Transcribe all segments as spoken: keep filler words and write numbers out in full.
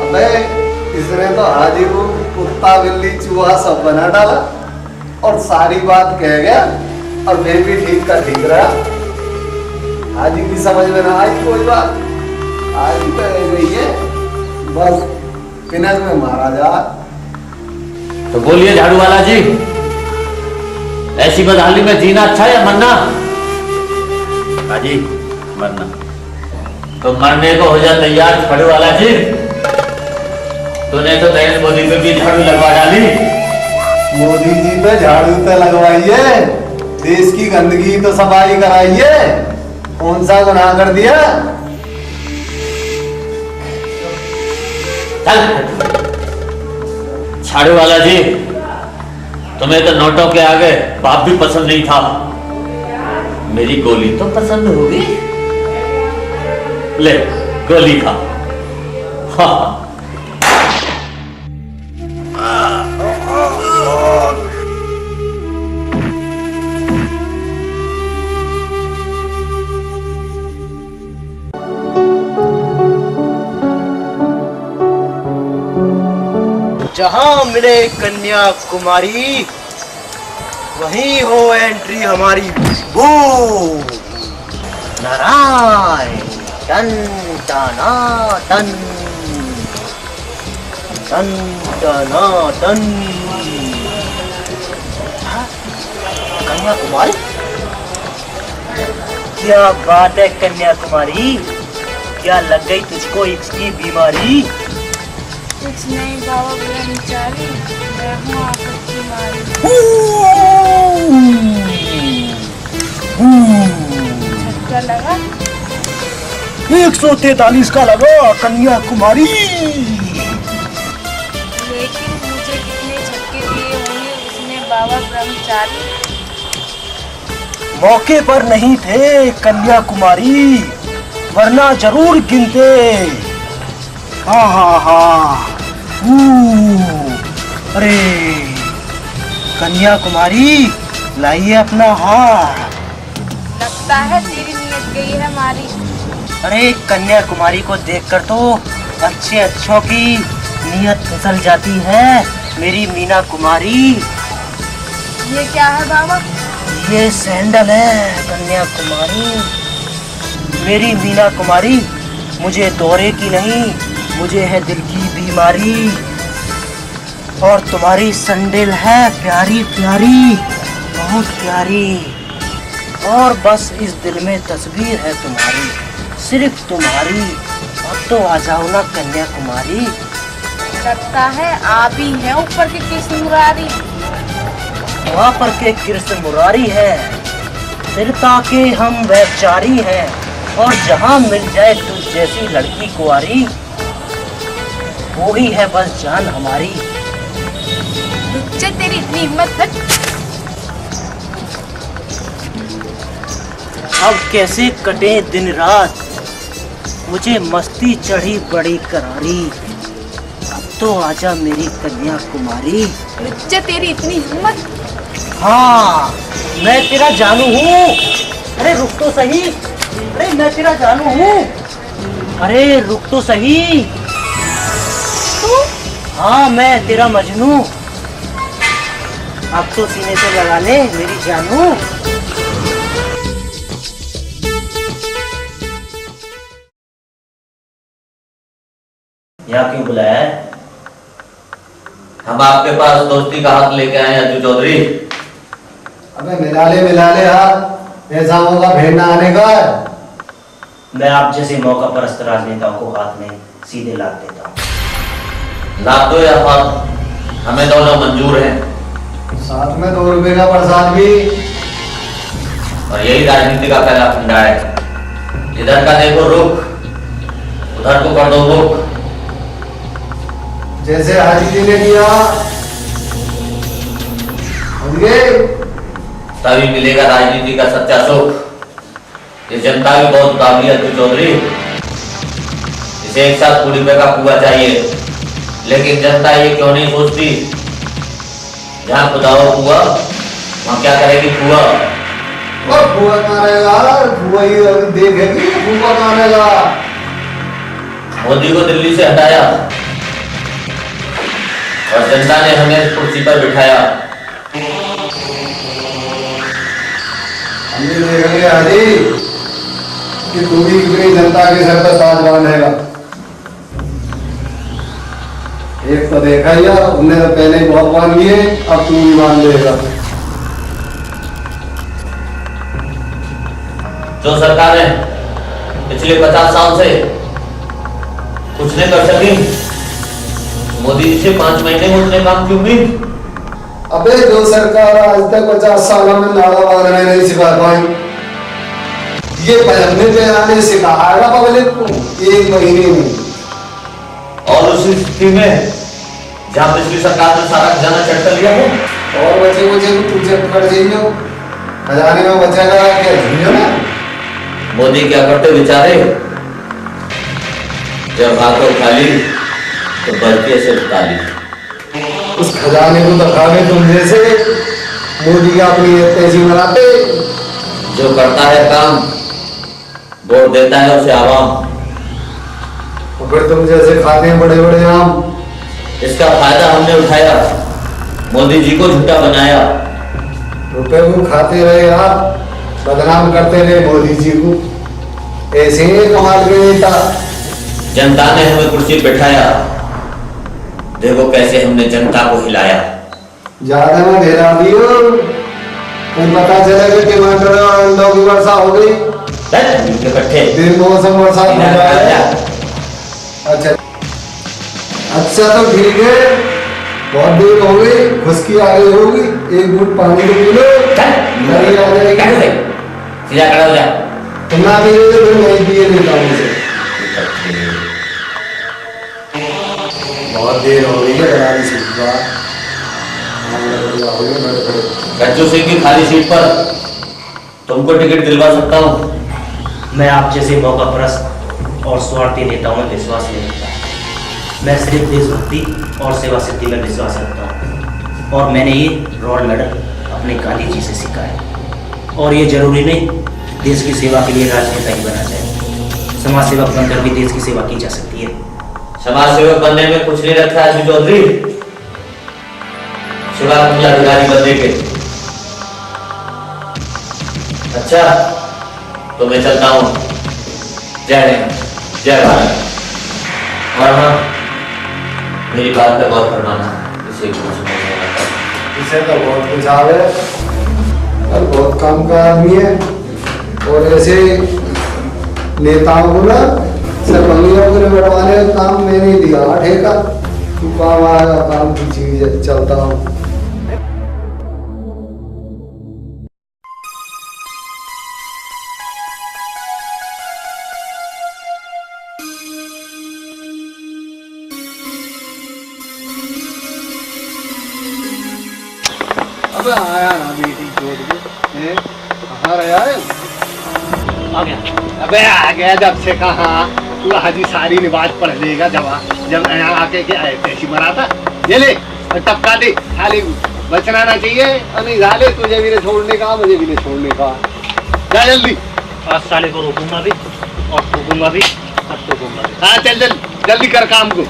अबे, इसने तो हाजी को कुत्ता, बिल्ली, चूहा सब बना डाला और सारी बात कह गया और फिर भी ठीक का ठीक रहा। हाजी की समझ में ना आई कोई बात, हाजी तो ऐसे ही है, बस पिनक में मारा जा। तो बोलिए झाड़ू वाला जी, ऐसी बदहाली में जीना अच्छा या मरना? हाजी, मरना। तो मरने को हो जा तैयार झाड़ू वाला जी। तूने तो नरेंद्र मोदी पे भी झाड़ू लगवा डाली। मोदी जी पे झाड़ू तो लगवाइए, देश की गंदगी तो सफाई कराइए। कौन सा गुनाह कर दिया? चल। झाड़ू वाला जी, तुम्हें तो नोटों के आगे बाप भी पसंद नहीं था। मेरी गोली तो पसंद होगी। ले, गोली खा। हाँ। जहां मिले कन्याकुमारी, वहीं हो एंट्री हमारी। वो नारायण टन टाना टन, टन टाना टन। हाँ? कन्याकुमारी? क्या बात है कन्याकुमारी, क्या लग गई तुझको इतनी बीमारी? कुछ नहीं बाबा ब्रह्मचारी, मैं हूँ आफत की मारी। झटका लगा। एक सौ तैंतालीस का लगा कन्याकुमारी। लेकिन मुझे कितने झटके दिए होंगे उसने बाबा ब्रह्मचारी। मौके पर नहीं थे कन्याकुमारी, वरना जरूर गिनते। हाँ, हाँ, हाँ। ऊ, अरे, कन्याकुमारी, लाइए अपना हार। लगता है तेरी नीयत गई है मारी। अरे, कन्याकुमारी को देखकर तो अच्छे अच्छों की नीयत फिसल जाती है, मेरी मीना कुमारी। ये क्या है बाबा? ये सैंडल है कन्याकुमारी। मेरी मीना कुमारी, मुझे दौरे की नहीं, मुझे है दिल की बीमारी। और तुम्हारी सैंडल है प्यारी प्यारी, बहुत प्यारी। और बस इस दिल में तस्वीर है तुम्हारी, सिर्फ तुम्हारी। अब तो आ जाओ ना कन्याकुमारी। लगता है आप ही हैं ऊपर के कृष्ण मुरारी। वहाँ पर के कृष्ण मुरारी है, सिरता के हम व्यभिचारी हैं। और जहाँ मिल जाए तुझ जैसी लड़की कुंवारी, वो ही है बस जान हमारी। रुक जा, तेरी इतनी हिम्मत है? अब कैसे कटे दिन रात, मुझे मस्ती चढ़ी बड़ी करारी। अब तो आजा मेरी कन्याकुमारी। रुक जा, तेरी इतनी हिम्मत? हाँ, मैं तेरा जानू हूँ। अरे रुक तो सही, अरे मैं तेरा जानू हूँ। अरे रुक तो सही। तू? हाँ, मैं तेरा मजनू। अब तो सीने से लगा ले मेरी जानू। यहाँ क्यों बुलाया है? हम आपके पास दोस्ती का हाथ लेके आए हैं अज्जू चौधरी। अबे मिला ले, मिला ले हाथ, ऐसा मौका फिर ना आने का। मैं आप जैसे मौका परस्त राजनेताओं को हाथ नहीं, सीधे लात देता हूँ। लात दो या हाथ, हमें दोनों मंजूर हैं। साथ में दो रुपए का प्रसाद भी। और यही राजनीति का पहला फंडा है। इधर का देखो रुख, उधर को कर दो मुख। जैसे हाजी जी ने किया, समझे? तभी मिलेगा राजनीति का सच्चा सुख। ये जनता भी बहुत उतावली है अज्जू चौधरी, इसे एक साथ कुड़ी पे का कुआ चाहिए, लेकिन जनता ये क्यों नहीं सोचती, जहाँ खुदा हो कुआ, वहाँ क्या करेगी फुआ? और फुआ कहाँ रहेगा? फुआ ही अभी देखेगी, फुआ कहाँ रहेगा? मोदी को दिल्ली से हटाया, पर जनता ने हमें कुर्सी पर बिठाया। हमने देख लिया हाजी कि तू भी कितनी जनता के सर पर ताज बांधेगा। एक तो देखा ही है, उनने तो पहले ही बहुत बांध लिए, अब तू भी बांध लेगा। जो सरकारें पिछले पचास साल से कुछ नहीं कर सकी, मोदी जी से पांच महीने में उतने काम की उम्मीद। अबे, जो सरकार आज तक पचास सालों में नाला बांधने नहीं सिखा पाई, ये पहले पे आने सिखाएगा पब्लिक को एक महीने में। और उसी स्थिति में जहाँ पिछली सरकार ने सारा खजाना चट कर लिया हो। और बचे बचे भी तुमसे पकड़ जाइयो, खजाने में बचा रहा क्या, झुंझुना? मोदी क्या करते बेचारे, जब हाथों खाली तो बजती है सिर्फ ताली। उस खजाने को दिखावे तुम जैसे मोदी का अपनी तैसी बनाते। जो करता है काम, वोट देता है उसे आवाम। और फिर तुम जैसे खाते हैं बड़े बड़े आम। इसका फायदा हमने उठाया, मोदी जी को झूठा बनाया। रुपए को खाते रहे आप, बदनाम करते रहे मोदी जी को। ऐसे ही कमाल के नेता। जनता ने हमें कुर्सी पे बैठाया, देखो कैसे हमने जनता को हिलाया। ज्यादा मत हिला दियो, कहीं पता चले कि टमाटर और अंडों की वर्षा हो गई। चल, इनके पट्टे। बिन मौसम बरसात हो इधर आ जाए। जा। अच्छा, अच्छा तो ठीक है, बहुत देर हो गई, खुशकी आ गई होगी, एक घूंट पानी तो पी लो। चल, गर्मी आ जाएगी। चल, सीधा खड़ा हो जा। तुम ना पी रहे तो फिर मैं पिए लेता हूँ इसे। बहुत देर हो गई है, बना नहीं सकता। हाँ, बड़े बड़े हो गए, बड़े बड़े। गज्जू सिंह की खाली सीट पर तुमको टिकट दिलवा सकता हूँ। मैं आप जैसे मौकापरस्त और स्वार्थी नेताओं में विश्वास नहीं रखता। मैं सिर्फ देशभक्ति और सेवा सिद्धि में विश्वास रखता हूँ और मैंने ये रोल मॉडल अपने गांधी जी से सीखा है। और ये जरूरी नहीं देश की सेवा के लिए राजनेता ही बना जाए, समाज सेवक बनकर भी देश की सेवा की जा सकती है। समाज सेवक बनने में कुछ नहीं रखा है अजू चौधरी, सिवा मंडलाधिकारी बनने के। अच्छा, तो मैं चलता हूँ। जय हिंद, जय भारत। और हाँ, मेरी बात पे गौर फरमाना, इसे कुछ नहीं आता। इसे तो बहुत कुछ आवे और बहुत काम का आदमी है। और ऐसे नेताओं को ना, सब बंगलियों को निपटवाने का काम मैं नहीं दिया, हाँ, ठेका। तू काम आएगा, काम की चीज है, चलता हूँ। अबे आया ना बेटी चोद के, हैं? कहाँ रहा है? आ गया। अबे आ गया जब से कहाँ? तू हाजी सारी ने बात पढ़ लेगा जब आ-, जब यहाँ आके के आए तैसी मराता। ये ले, और टपका दे, खाली बचना ना चाहिए, और नहीं साले तुझे भी नहीं छोड़ने का, मुझे भी नहीं छोड़ने का। जा जल्दी। आज साले को रोकूंगा भी और फूकूंगा भी, और टोकूंगा भी। हाँ, चल, चल, जल्दी कर काम को।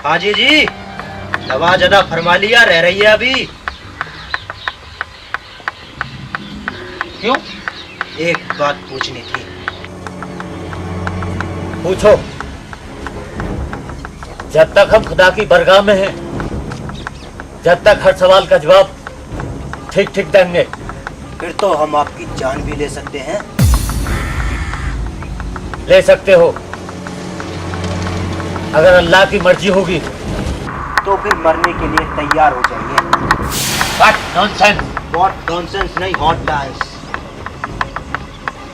हाजी जी, नवाज अदा फरमा लिया, रह रही है अभी। क्यों? एक बात पूछनी थी। पूछो। जब तक हम खुदा की बरगाह में हैं, जब तक हर सवाल का जवाब ठीक ठीक देंगे। फिर तो हम आपकी जान भी ले सकते हैं। ले सकते हो, अगर अल्लाह की मर्जी होगी। तो फिर मरने के लिए तैयार हो जाइए। What nonsense! What nonsense नहीं, hot dance।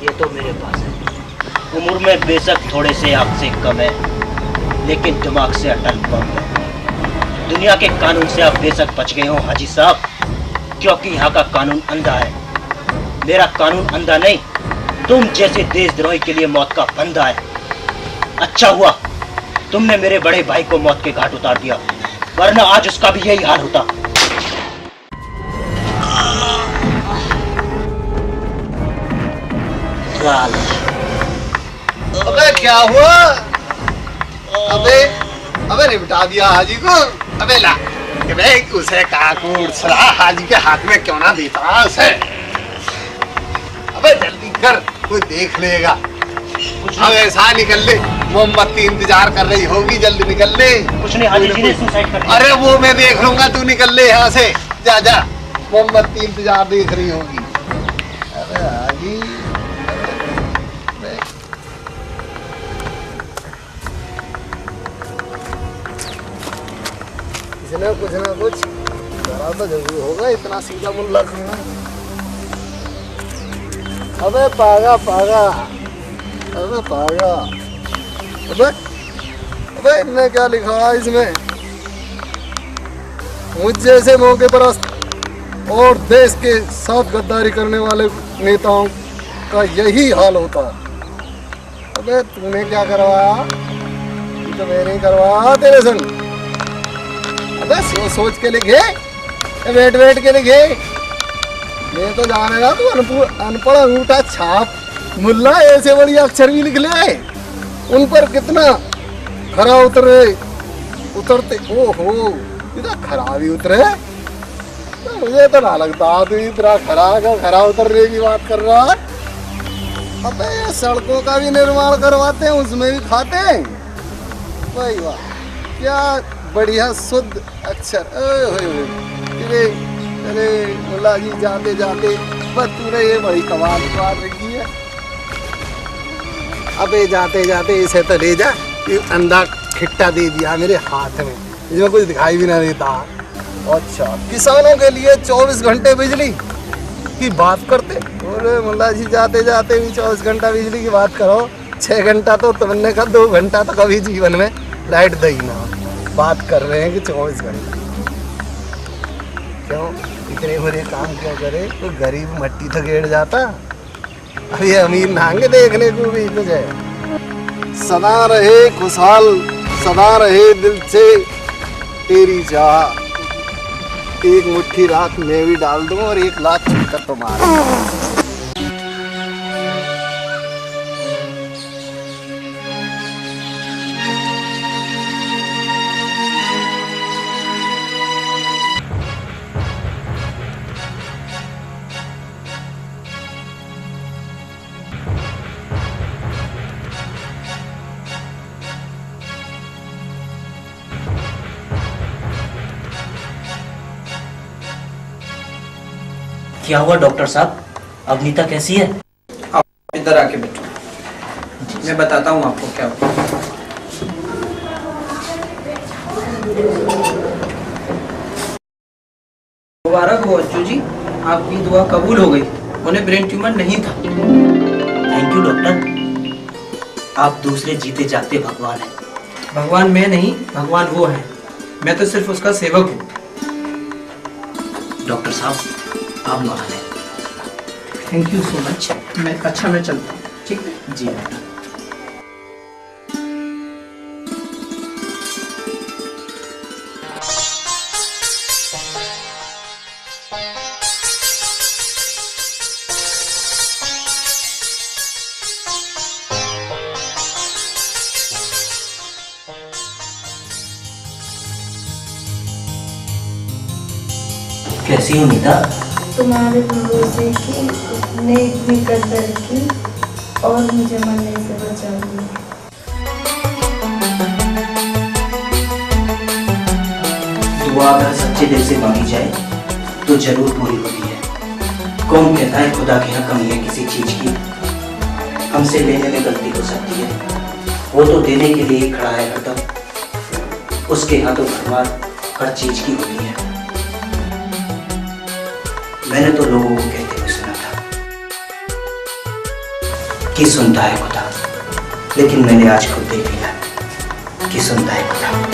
ये तो मेरे पास है। उम्र में बेशक थोड़े से आपसे कम है, लेकिन दिमाग से अटल बम है। दुनिया के कानून से आप बेशक बच गए हो हाजी साहब, क्योंकि यहाँ का कानून अंधा है। मेरा कानून अंधा नहीं, तुम जैसे देशद्रोही के लिए मौत का फंदा है। अच्छा हुआ तुमने मेरे बड़े भाई को मौत के घाट उतार दिया, वरना आज उसका भी यही हाल होता। अबे क्या हुआ? अबे, अबे निपटा दिया हाजी को। अबे ला, अबे उसे काकूट सलाह हाजी के हाथ में क्यों ना देता उसे। अबे जल्दी कर, कोई देख लेगा। अब ऐसा निकल ले, मोमबत्ती इंतजार कर रही होगी, जल्दी निकल ले। कुछ नहीं, हाजी जी ने suicide कर लिया। अरे वो मैं देख लूंगा, तू निकल ले यहाँ से, जा जा, मोमबत्ती इंतजार देख रही होगी। अरे हाजी, अरे, इसने कुछ ना कुछ करा तो जरूर होगा, इतना सीधा मुल्ला कहाँ है? अबे पागा, पागा, अबे पागा, अबे, अबे इनने क्या लिखा है इसमें? मुझ जैसे मौके परस्त और देश के साथ गद्दारी करने वाले नेताओं का यही हाल होता है। अबे तूने क्या करवाया? ये तो मैंने ही करवाया तेरे संग। अबे सोच सोच के लिखे, ये बैठ बैठ के लिखे। मैं तो जानेगा तू अनपु-, अनपढ़ अंगूठा छाप मुल्ला, ऐसे बड़ी अक्षर भी लिख ले। उन पर कितना खरा उतरे, उतरते, ओहो, इतना खरा भी उतरे। मुझे तो ना लगता आदमी इतना खरा का खरा उतरने की बात कर रहा है। अबे ये सड़कों का भी निर्माण करवाते हैं, उसमें भी खाते हैं। भाई वाह, क्या बढ़िया शुद्ध अक्षर। ओए होए होए। अरे, अरे मुल्ला जी, जाते जाते बस तूने ये बड़ी कमाल मार रखी है। अबे जाते जाते इसे तो ले जा, ये अंधा खिट्टा दे दिया मेरे हाथ में, इसमें कुछ दिखाई भी ना देता। अच्छा, किसानों के लिए चौबीस घंटे बिजली की बात करते। अरे मुल्ला जी, जाते जाते भी चौबीस घंटा बिजली की बात करो। छह घंटा तो तुमने कहा, दो घंटा तो कभी जीवन में लाइट दी ना। बात कर रहे हैं कि चौबीस घंटे। क्यों इतने बड़े काम क्यों करे? कोई गरीब मट्टी तो गेड़ जाता। अब ये अमीर नांगे देखने को भी तुझे। सदा रहे खुशहाल, सदा रहे दिल से तेरी चाह। एक मुट्ठी राख मैं भी डाल दूं और एक लाख चक्कर तुम्हारे। क्या हुआ डॉक्टर साहब, अवनीता कैसी है? आप इधर आके बैठो, मैं बताता हूँ आपको क्या हुआ। मुबारक हो अज्जू जी, आपकी दुआ कबूल हो गई। उन्हें ब्रेन ट्यूमर नहीं था। थैंक यू डॉक्टर, आप दूसरे जीते जागते भगवान हैं। भगवान मैं नहीं, भगवान वो है। मैं तो सिर्फ उसका सेवक हूँ। डॉक्टर साहब, आप महान हैं। Thank you so much. मैं, अच्छा, मैं चलता हूँ, ठीक है? जी डॉक्टर। कैसी हो नीता? तुम्हारे भरोसे की, तुमने इतनी कदर की और मुझे मरने से बचा लिया। दुआ अगर सच्चे दिल से मांगी जाए तो जरूर पूरी होती है। कौन कहता है खुदा के यहाँ कमी है किसी चीज की? हमसे लेने में गलती हो सकती है, वो तो देने के लिए ही खड़ा है हरदम। उसके यहाँ तो भरमार हर चीज की होती है। मैंने तो लोगों को कहते हुए सुना था कि सुनता है खुदा, लेकिन मैंने आज खुद देख लिया कि सुनता है खुदा।